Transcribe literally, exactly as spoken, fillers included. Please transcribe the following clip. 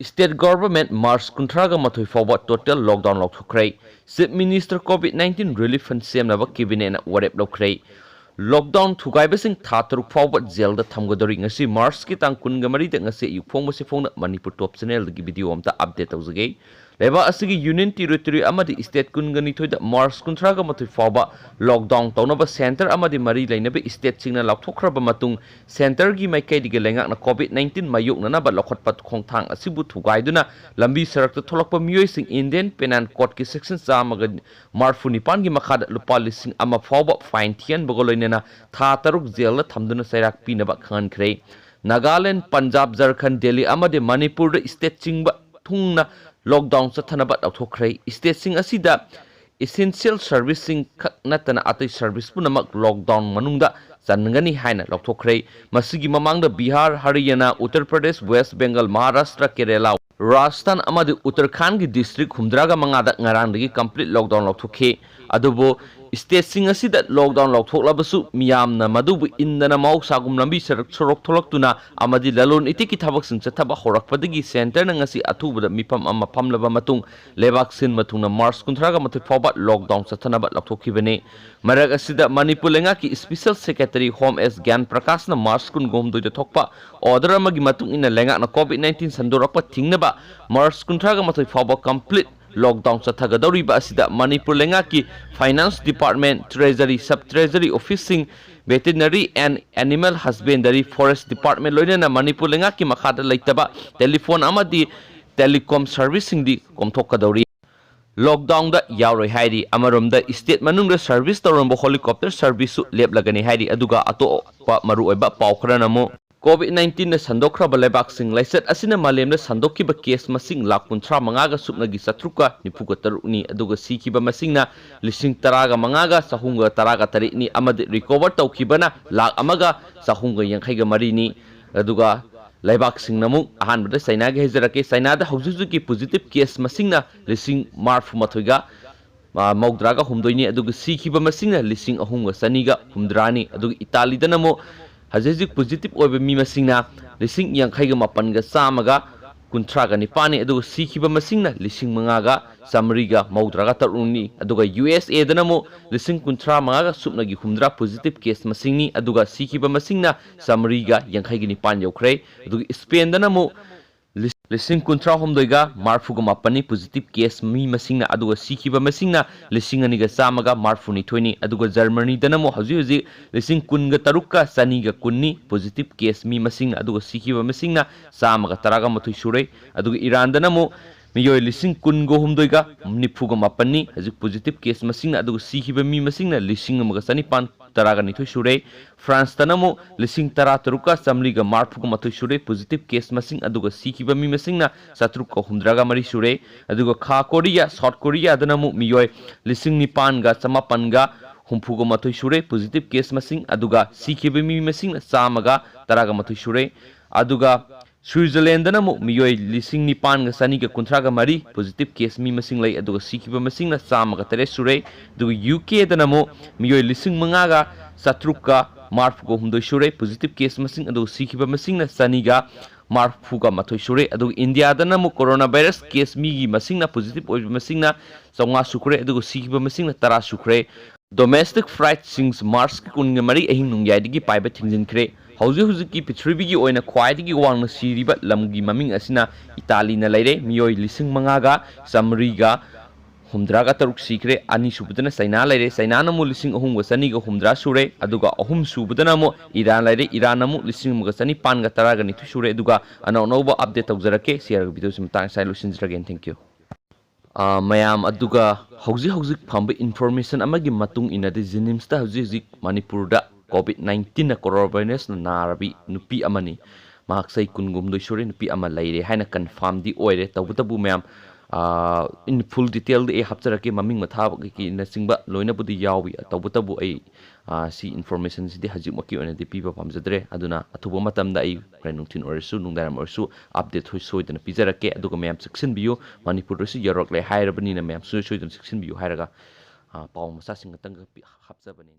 State Government March ꯀꯨꯟꯊ꯭ꯔꯥꯒ ꯃꯥꯊꯣꯏ ꯐꯥꯎꯕ total lockdown ꯂꯥꯎꯊꯣꯛꯈ꯭ꯔꯦ꯫ Chief Minister COVID nineteen relief fund ꯁꯦꯝꯅꯕ Cabinet ꯅ ꯋꯥꯔꯦꯞ ꯂꯧꯈ꯭ꯔꯦ꯫ Lockdown ꯊꯨꯒꯥꯏꯕꯁꯤꯡ ꯊꯥ ꯇꯔꯨꯛ ꯐꯥꯎꯕ ꯖꯦꯜꯗ ꯊꯝꯒꯗꯧꯔꯤ꯫ ꯉꯁꯤ March ꯀꯤ ꯇꯥꯡ ꯀꯨꯟꯒ ꯃꯔꯤꯗ ꯉꯁꯤ ꯑꯌꯨꯛ ꯐꯣꯡꯕꯁꯤ ꯐꯣꯡꯅ Manipur Top Channel ꯗꯒꯤ video ꯑꯝꯇ update ꯇꯧꯖꯒꯦ꯫ ꯂꯩꯕꯥꯛ ꯑꯁꯤꯒꯤ Union Territory ꯑꯃꯗꯤ State ꯀꯨꯟꯒ ꯅꯤꯊꯣꯏꯗ March ꯀꯨꯟꯊ꯭ꯔꯥꯒ ꯃꯥꯊꯣꯏ ꯐꯥꯎꯕ lockdown ꯇꯧꯅꯕ Centre ꯑꯃꯗꯤ ꯃꯔꯤ ꯂꯩꯅꯕ state ꯁꯤꯡꯅ ꯂꯥꯎꯊꯣꯛꯈ꯭ꯔꯕ ꯃꯇꯨꯡ, Centre ꯒꯤ ꯃꯥꯏꯀꯩꯗꯒꯤ ꯂꯩꯉꯥꯛꯅ COVID nineteen ꯃꯥꯌꯣꯛꯅꯅꯕ ꯂꯧꯈꯠꯄ ꯈꯣꯡꯊꯥꯡ ꯑꯁꯤꯕꯨ ꯊꯨꯒꯥꯏꯗꯨꯅ ꯂꯝꯕꯤ ꯁꯔꯛꯇ ꯊꯣꯛꯂꯛꯄ ꯃꯤꯑꯣꯏꯁꯤꯡ Indian Penal Code ꯀꯤ section ꯆꯥꯝꯃꯒ ꯃꯔꯤꯐꯨ ꯅꯤꯄꯥꯟꯒꯤ ꯃꯈꯥꯗ ꯂꯨꯄꯥ ꯂꯤꯁꯤꯡ ꯑꯃ ꯐꯥꯎꯕ fine ꯊꯤꯍꯟꯕꯒ ꯂꯣꯏꯅꯅ ꯊꯥ ꯇꯔꯨꯛ ꯖꯦꯜꯗ ꯊꯝꯗꯨꯅ ꯆꯩꯔꯥꯛ ꯄꯤꯅꯕ ꯈꯪꯍꯟꯈ꯭ꯔꯦ꯫ ꯅꯥꯒꯥꯂꯦꯟ, ꯄꯟꯖꯥꯕ, ꯖꯔꯈꯟ, ꯗꯦꯜꯂꯤ ꯑꯃꯗꯤ ꯃꯅꯤꯄꯨꯔꯗ state ꯁꯤꯡꯕ ꯊꯨꯡꯅ lockdown ꯆꯠꯊꯅꯕ ꯂꯥꯎꯊꯣꯛꯈ꯭ꯔꯦ꯫ State ꯁꯤꯡ ꯑꯁꯤꯗ essential service ꯁꯤꯡ ꯈꯛ ꯅꯠꯇꯅ ꯑꯇꯩ service ꯄꯨꯝꯅꯃꯛ lockdown ꯃꯅꯨꯡꯗ ꯆꯟꯒꯅꯤ ꯍꯥꯏꯅ ꯂꯥꯎꯊꯣꯛꯈ꯭ꯔꯦ꯫ ꯃꯁꯤꯒꯤ ꯃꯃꯥꯡꯗ ꯕꯤꯍꯥꯔ, ꯍꯔꯤꯌꯥꯅꯥ, ꯎꯠꯇꯔ ꯄ꯭ꯔꯗꯦꯁ, ꯋꯦꯁ ꯕꯦꯡꯒꯜ, ꯃꯍꯥꯔꯥꯁꯇ꯭ꯔ, ꯀꯦꯔꯦꯂꯥ, ꯔꯥꯖꯁꯊꯥꯟ ꯑꯃꯗꯤ ꯎꯠꯇꯔꯈꯥꯟꯒꯤ district ꯍꯨꯝꯗ꯭ꯔꯥꯒ ꯃꯉꯥꯗ ꯉꯔꯥꯡꯗꯒꯤ complete lockdown ꯂꯥꯎꯊꯣꯛꯈꯤ꯫ ꯑꯗꯨꯕꯨ state ꯁꯤꯡ ꯑꯁꯤꯗ lockdown ꯂꯥꯎꯊꯣꯛꯂꯕꯁꯨ ꯃꯤꯌꯥꯝꯅ ꯃꯗꯨꯕꯨ ꯏꯟꯗꯅ ꯃꯍꯧꯁꯥꯒꯨꯝ ꯂꯝꯕꯤ ꯁꯔꯛ ꯁꯣꯔꯣꯛ ꯊꯣꯛꯂꯛꯇꯨꯅ ꯑꯃꯗꯤ ꯂꯂꯣꯟ ꯏꯇꯤꯛꯀꯤ ꯊꯕꯛꯁꯤꯡ ꯆꯠꯊꯕ ꯍꯧꯔꯛꯄꯗꯒꯤ Centre ꯅ ꯉꯁꯤ ꯑꯊꯨꯕꯗ ꯃꯤꯐꯝ ꯑꯃ ꯐꯝꯂꯕ ꯃꯇꯨꯡ ꯂꯩꯕꯥꯛ ꯁꯤꯟꯕ ꯊꯨꯡꯅ March ꯀꯨꯟꯊ꯭ꯔꯥꯒ ꯃꯥꯊꯣꯏ ꯐꯥꯎꯕ lockdown ꯆꯠꯊꯅꯕ ꯂꯥꯎꯊꯣꯛꯈꯤꯕꯅꯤ꯫ ꯃꯔꯛ ꯑꯁꯤꯗ ꯃꯅꯤꯄꯨꯔ ꯂꯩꯉꯥꯛꯀꯤ Special Secretary Home S ꯒ꯭ꯌꯥꯟ ꯄ꯭ꯔꯀꯥꯁꯅ March ꯀꯨꯟꯒ ꯍꯨꯝꯗꯣꯏꯗ ꯊꯣꯛꯄ order ꯑꯃꯒꯤ ꯃꯇꯨꯡ ꯏꯟꯅ ꯂꯩꯉꯥꯛꯅ COVID nineteen ꯁꯟꯗꯣꯔꯛꯄ ꯊꯤꯡꯅꯕ March ꯀꯨꯟꯊ꯭ꯔꯥꯒ ꯃꯥꯊꯣꯏ ꯐꯥꯎꯕ complete lockdown ꯆꯠꯊꯒꯗꯧꯔꯤꯕ ꯑꯁꯤꯗ ꯃꯅꯤꯄꯨꯔ ꯂꯩꯉꯥꯛꯀꯤ Finance Department, Treasury, Sub Treasury Office ꯁꯤꯡ, Veterinary and Animal Husbandry, Forest Department ꯂꯣꯏꯅꯅ ꯃꯅꯤꯄꯨꯔ ꯂꯩꯉꯥꯛꯀꯤ ꯃꯈꯥꯗ ꯂꯩꯇꯕ telephone ꯑꯃꯗꯤ telecom service ꯁꯤꯡꯗꯤ ꯀꯣꯝꯊꯣꯛꯀꯗꯧꯔꯤ꯫ Lockdown ꯗ ꯌꯥꯎꯔꯣꯏ ꯍꯥꯏꯔꯤ꯫ ꯑꯃꯔꯣꯝꯗ state ꯃꯅꯨꯡꯗ service ꯇꯧꯔꯝꯕ helicopter service ꯁꯨ ꯂꯦꯞꯂꯒꯅꯤ ꯍꯥꯏꯔꯤ꯫ ꯑꯗꯨꯒ ꯑꯇꯣꯞꯄ ꯃꯔꯨꯑꯣꯏꯕ ꯄꯥꯎ ꯈꯔꯅ ꯑꯃꯨꯛ, COVID nineteen ꯅ ꯁꯟꯗꯣꯛꯈ꯭ꯔꯕ ꯂꯩꯕꯥꯛꯁꯤꯡ꯫ ꯂꯥꯏꯆꯠ ꯑꯁꯤꯅ ꯃꯥꯂꯦꯝꯗ ꯁꯟꯗꯣꯛꯈꯤꯕ case ꯃꯁꯤꯡ ꯂꯥꯈ ꯀꯨꯟꯊ꯭ꯔꯥ ꯃꯉꯥꯒ ꯁꯨꯞꯅꯒꯤ ꯆꯥꯇ꯭ꯔꯨꯛꯀ ꯅꯤꯐꯨꯒ ꯇꯔꯨꯛꯅꯤ, ꯑꯗꯨꯒ ꯁꯤꯈꯤꯕ ꯃꯁꯤꯡꯅ ꯂꯤꯁꯤꯡ ꯇꯔꯥꯒ ꯃꯉꯥꯒ ꯆꯍꯨꯝꯒ ꯇꯔꯥꯒ ꯇꯔꯦꯠꯅꯤ, ꯑꯃꯗꯤ recover ꯇꯧꯈꯤꯕꯅ ꯂꯥꯈ ꯑꯃꯒ ꯆꯍꯨꯝꯒ ꯌꯥꯡꯈꯩꯒ ꯃꯔꯤꯅꯤ꯫ ꯑꯗꯨꯒ ꯂꯩꯕꯥꯛꯁꯤꯡꯅ ꯑꯃꯨꯛ, ꯑꯍꯥꯟꯕꯗ ꯆꯩꯅꯥꯒꯤ ꯍꯥꯏꯖꯔꯛꯀꯦ꯫ ꯆꯩꯅꯥꯗ ꯍꯧꯖꯤꯛ ꯍꯧꯖꯤꯛꯀꯤ positive case ꯃꯁꯤꯡꯅ ꯂꯤꯁꯤꯡ ꯃꯔꯤꯐꯨ ꯃꯥꯊꯣꯏꯒ ꯃꯧꯗ꯭ꯔꯥꯒ ꯍꯨꯝꯗꯣꯏꯅꯤ, ꯑꯗꯨꯒ ꯁꯤꯈꯤꯕ ꯃꯁꯤꯡꯅ ꯂꯤꯁꯤꯡ ꯑꯍꯨꯝꯒ ꯆꯅꯤꯒ ꯍꯨꯝꯗ꯭ꯔꯥꯅꯤ꯫ ꯑꯗꯨꯒ ꯏꯇꯥꯂꯤꯗꯅ ꯑꯃꯨꯛ ꯍꯧꯖꯤꯛ ꯍꯧꯖꯤꯛ positive ꯑꯣꯏꯕ ꯃꯤ ꯃꯁꯤꯡꯅ ꯂꯤꯁꯤꯡ ꯌꯥꯡꯈꯩꯒ ꯃꯥꯄꯟꯒ ꯆꯥꯝꯃꯒ ꯀꯨꯟꯊ꯭ꯔꯥꯒ ꯅꯤꯄꯥꯟꯅꯤ, ꯑꯗꯨꯒ ꯁꯤꯈꯤꯕ ꯃꯁꯤꯡꯅ ꯂꯤꯁꯤꯡ ꯃꯉꯥꯒ ꯆꯥꯃꯔꯤꯒ ꯃꯧꯗ꯭ꯔꯥꯒ ꯇꯔꯨꯛꯅꯤ꯫ ꯑꯗꯨꯒ ꯌꯨ ꯑꯦꯁ ꯑꯦꯗꯅ ꯑꯃꯨꯛ ꯂꯤꯁꯤꯡ ꯀꯨꯟꯊ꯭ꯔꯥ ꯃꯉꯥꯒ ꯁꯨꯞꯅꯒꯤ ꯍꯨꯝꯗ꯭ꯔꯥ positive case ꯃꯁꯤꯡꯅꯤ, ꯑꯗꯨꯒ ꯁꯤꯈꯤꯕ ꯃꯁꯤꯡꯅ ꯆꯥꯃꯔꯤꯒ ꯌꯥꯡꯈꯩꯒ ꯅꯤꯄꯥꯟ ꯌꯧꯈ꯭ꯔꯦ꯫ ꯑꯗꯨꯒ ꯏꯁꯄꯦꯟꯗꯅ ꯑꯃꯨꯛ ꯂꯤꯁꯤꯡ ꯀꯨꯟꯊ꯭ꯔꯥ ꯍꯨꯝꯗꯣꯏꯒ ꯃꯔꯐꯨꯒ ꯃꯥꯄꯟꯅꯤ positive case ꯃꯤ ꯃꯁꯤꯡꯅ, ꯑꯗꯨꯒ ꯁꯤꯈꯤꯕ ꯃꯁꯤꯡꯅ ꯂꯤꯁꯤꯡ ꯑꯅꯤꯒ ꯆꯥꯝꯃꯒ ꯃꯔꯐꯨ ꯅꯤꯊꯣꯏꯅꯤ꯫ ꯑꯗꯨꯒ ꯖꯔꯃꯅꯤꯗꯅ ꯑꯃꯨꯛ ꯍꯧꯖꯤꯛ ꯍꯧꯖꯤꯛ ꯂꯤꯁꯤꯡ ꯀꯨꯟꯒ ꯇꯔꯨꯛꯀ ꯆꯅꯤꯒ ꯀꯨꯟꯅꯤ positive case ꯃꯤ ꯃꯁꯤꯡꯅ, ꯑꯗꯨꯒ ꯁꯤꯈꯤꯕ ꯃꯁꯤꯡꯅ ꯆꯥꯝꯃꯒ ꯇꯔꯥꯒ ꯃꯥꯊꯣꯏ ꯁꯨꯔꯦ꯫ ꯑꯗꯨꯒ ꯏꯔꯥꯟꯗꯅ ꯑꯃꯨꯛ ꯃꯤꯑꯣꯏ ꯂꯤꯁꯤꯡ ꯀꯨꯟꯒ ꯍꯨꯝꯗꯣꯏꯒ ꯅꯤꯐꯨꯒ ꯃꯥꯄꯟꯅꯤ ꯍꯧꯖꯤꯛ positive case ꯃꯁꯤꯡꯅ, ꯑꯗꯨꯒ ꯁꯤꯈꯤꯕ ꯃꯤ ꯃꯁꯤꯡꯅ ꯂꯤꯁꯤꯡ ꯑꯃꯒ ꯆꯅꯤꯄꯥꯟ ꯇꯔꯥꯒ ꯅꯤꯊꯣꯏ ꯁꯨꯔꯦ꯫ ꯐ꯭ꯔꯥꯟꯁꯇꯅ ꯑꯃꯨꯛ ꯂꯤꯁꯤꯡ ꯇꯔꯥ ꯇꯔꯨꯛꯀ ꯆꯥꯃꯔꯤꯒ ꯃꯔꯐꯨꯒ ꯃꯥꯊꯣꯏ ꯁꯨꯔꯦ positive case ꯃꯁꯤꯡ, ꯑꯗꯨꯒ ꯁꯤꯈꯤꯕ ꯃꯤ ꯃꯁꯤꯡꯅ ꯆꯥꯇ꯭ꯔꯨꯛꯀ ꯍꯨꯝꯗ꯭ꯔꯥꯒ ꯃꯔꯤ ꯁꯨꯔꯦ꯫ ꯑꯗꯨꯒ ꯈꯥ ꯀꯣꯔꯤꯌꯥ, South Korea ꯗꯅ ꯑꯃꯨꯛ ꯃꯤꯑꯣꯏ ꯂꯤꯁꯤꯡ ꯅꯤꯄꯥꯟꯒ ꯆꯃꯥꯄꯟꯒ ꯍꯨꯝꯐꯨꯒ ꯃꯥꯊꯣꯏ ꯁꯨꯔꯦ positive case ꯃꯁꯤꯡ, ꯑꯗꯨꯒ ꯁꯤꯈꯤꯕ ꯃꯤ ꯃꯁꯤꯡꯅ ꯆꯥꯝꯃꯒ ꯇꯔꯥꯒ ꯃꯥꯊꯣꯏ ꯁꯨꯔꯦ꯫ ꯑꯗꯨꯒ ꯁ꯭ꯋꯤꯖꯔꯂꯦꯟꯗꯅ ꯑꯃꯨꯛ ꯃꯤꯑꯣꯏ ꯂꯤꯁꯤꯡ ꯅꯤꯄꯥꯟꯒ ꯆꯅꯤꯒ ꯀꯨꯟꯊ꯭ꯔꯥꯒ ꯃꯔꯤ positive case ꯃꯤ ꯃꯁꯤꯡ ꯂꯩ, ꯑꯗꯨꯒ ꯁꯤꯈꯤꯕ ꯃꯁꯤꯡꯅ ꯆꯥꯝꯃꯒ ꯇꯔꯦꯠ ꯁꯨꯔꯦ꯫ ꯑꯗꯨꯒ ꯌꯨ ꯀꯦꯗꯅ ꯑꯃꯨꯛ ꯃꯤꯑꯣꯏ ꯂꯤꯁꯤꯡ ꯃꯉꯥꯒ ꯆꯥꯇ꯭ꯔꯨꯛꯀ ꯃꯔꯐꯨꯒ ꯍꯨꯝꯗꯣꯏ ꯁꯨꯔꯦ positive case ꯃꯁꯤꯡ, ꯑꯗꯨꯒ ꯁꯤꯈꯤꯕ ꯃꯁꯤꯡꯅ ꯆꯅꯤꯒ ꯃꯔꯐꯨꯒ ꯃꯥꯊꯣꯏ ꯁꯨꯔꯦ꯫ ꯑꯗꯨꯒ ꯏꯟꯗꯤꯌꯥꯗꯅ ꯑꯃꯨꯛ corona virus case ꯃꯤꯒꯤ ꯃꯁꯤꯡꯅ positive ꯑꯣꯏꯕ ꯃꯁꯤꯡꯅ ꯆꯥꯝꯃꯉꯥ ꯁꯨꯈ꯭ꯔꯦ, ꯑꯗꯨꯒ ꯁꯤꯈꯤꯕ ꯃꯁꯤꯡꯅ ꯇꯔꯥ ꯁꯨꯈ꯭ꯔꯦ꯫ Domestic flight ꯁꯤꯡ ꯃꯥꯔꯆꯀꯤ ꯀꯨꯟꯒ ꯃꯔꯤ ꯑꯍꯤꯡ ꯅꯣꯡꯌꯥꯏꯗꯒꯤ ꯄꯥꯏꯕ ꯊꯤꯡꯖꯤꯟꯈ꯭ꯔꯦ꯫ ꯍꯧꯖꯤꯛ ꯍꯧꯖꯤꯛꯀꯤ ꯄ꯭ꯔꯤꯊꯤꯕꯤꯒꯤ ꯑꯣꯏꯅ ꯈ꯭ꯋꯥꯏꯗꯒꯤ ꯋꯥꯡꯅ ꯁꯤꯔꯤꯕ ꯂꯝꯒꯤ ꯃꯃꯤꯡ ꯑꯁꯤꯅ ꯏꯇꯥꯂꯤꯅ ꯂꯩꯔꯦ꯫ ꯃꯤꯑꯣꯏ ꯂꯤꯁꯤꯡ ꯃꯉꯥꯒ ꯆꯥꯃꯔꯤꯒ ꯍꯨꯝꯗ꯭ꯔꯥꯒ ꯇꯔꯨꯛ ꯁꯤꯈ꯭ꯔꯦ꯫ ꯑꯅꯤꯁꯨꯕꯗꯅ ꯆꯩꯅꯥ ꯂꯩꯔꯦ꯫ ꯆꯩꯅꯥꯅ ꯑꯃꯨꯛ ꯂꯤꯁꯤꯡ ꯑꯍꯨꯝꯒ ꯆꯅꯤꯒ ꯍꯨꯝꯗ꯭ꯔꯥ ꯁꯨꯔꯦ꯫ ꯑꯗꯨꯒ ꯑꯍꯨꯝꯁꯨꯕꯗꯅ ꯑꯃꯨꯛ ꯏꯔꯥꯟ ꯂꯩꯔꯦ꯫ ꯏꯔꯥꯟꯅ ꯑꯃꯨꯛ ꯂꯤꯁꯤꯡ ꯑꯃꯒ ꯆꯅꯤꯄꯥꯟꯒ ꯇꯔꯥꯒ ꯅꯤꯊꯣꯏ ꯁꯨꯔꯦ꯫ ꯑꯗꯨꯒ ꯑꯅꯧ ꯑꯅꯧꯕ update ꯇꯧꯖꯔꯛꯀꯦ꯫ ꯁꯤ ꯍꯥꯏꯔꯒ video ꯁꯤ ꯃꯇꯥꯡ ꯑꯁꯤꯗ ꯂꯣꯏꯁꯤꯟꯖꯔꯒꯦ꯫ Thank you꯫ ꯑꯥ, ꯃꯌꯥꯝ, ꯑꯗꯨꯒ ꯍꯧꯖꯤꯛ ꯍꯧꯖꯤꯛ ꯐꯪꯕ information ꯑꯃꯒꯤ ꯃꯇꯨꯡ ꯏꯟꯅꯗꯤ JNIMSꯇ ꯍꯧꯖꯤꯛ ꯍꯧꯖꯤꯛ ꯃꯅꯤꯄꯨꯔꯗ COVID nineteenꯅ corona virusꯅ ꯅꯥꯔꯕꯤ ꯅꯨꯄꯤ ꯑꯃꯅꯤ꯫ ꯃꯍꯥꯛ ꯆꯍꯤ ꯀꯨꯟꯒ ꯍꯨꯝꯗꯣꯏ ꯁꯨꯔꯦ, ꯅꯨꯄꯤ ꯑꯃ ꯂꯩꯔꯦ ꯍꯥꯏꯅ confirmꯗꯤ ꯑꯣꯏꯔꯦ꯫ ꯇꯧꯕꯇꯕꯨ ꯃꯌꯥꯝ, ꯑꯥ, in full detailꯗ ꯑꯩ ꯍꯥꯞꯆꯔꯛꯀꯦ, ꯃꯃꯤꯡ ꯃꯊꯥ ꯀꯩꯀꯩꯅꯆꯤꯡꯕ ꯂꯣꯏꯅꯕꯨꯗꯤ ꯌꯥꯎꯏ꯫ ꯇꯧꯕꯇꯕꯨ ꯑꯩ, ꯑꯥ, ꯁꯤ informationꯁꯤꯗꯤ ꯍꯧꯖꯤꯛꯃꯛꯀꯤ ꯑꯣꯏꯅꯗꯤ ꯄꯤꯕ ꯄꯥꯝꯖꯗ꯭ꯔꯦ꯫ ꯑꯗꯨꯅ ꯑꯊꯨꯕ ꯃꯇꯝꯗ ꯑꯩ ꯍꯣꯔꯦꯟ ꯅꯨꯡꯊꯤꯜ ꯑꯣꯏꯔꯁꯨ ꯅꯨꯡꯗꯥꯡꯋꯥꯏꯔꯝ ꯑꯣꯏꯔꯁꯨ update ꯁꯣꯏ-, ꯁꯣꯏꯗꯅ ꯄꯤꯖꯔꯛꯀꯦ꯫ ꯑꯗꯨꯒ ꯃꯌꯥꯝ ꯆꯦꯛꯁꯤꯟꯕꯤꯌꯨ, ꯃꯅꯤꯄꯨꯔꯗꯁꯨ ꯌꯧꯔꯛꯂꯦ ꯍꯥꯏꯔꯕꯅꯤꯅ ꯃꯌꯥꯝ ꯁꯨꯡꯁꯣꯏ ꯁꯣꯏꯗꯅ ꯆꯦꯛꯁꯤꯟꯕꯤꯌꯨ ꯍꯥꯏꯔꯒ, ꯑꯥ, ꯄꯥꯎ ꯃꯆꯥꯁꯤꯡ ꯈꯛꯇꯪꯒ ꯄꯤ-, ꯍꯥꯞꯆꯕꯅꯤ꯫